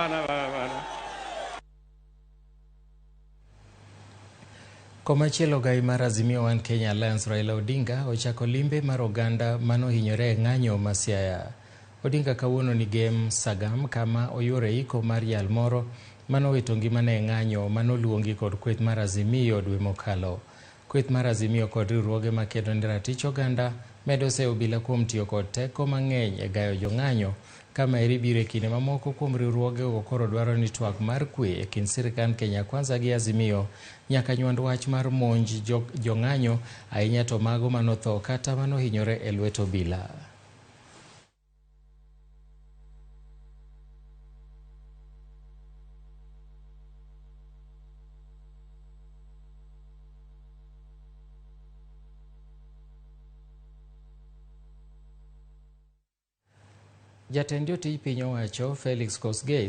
Hapana, hapana, hapana. Komachielo gai mar Azimio One Kenya Alliance Raila Odinga ochako limbe mar oganda manohinyore e ng'anyo ma Siaya. Odinga kawuono ni Gem Sagam kama oyuore iko mar jal moro manowito ngimane e ng'anyo manoluongi kod kweth mar Azimio dwe mokalo. Kweth mar Azimio kod riwruoge makedo ne ratich oganda medo seyo obila kuom tiyo kod teko mang'eny e gayo jong'anyo kama eri biro e kinde mamoko kuom riwruogego koro dwaro ni twak mar kwe e kind sirkand Kenya Kwanza gi Azimio nyaka nywand wach mar monj jong'anyo ahinya to mago manotho kata manohinyore e lwet obila. Jatend jotij piny owacho Felix Kosgei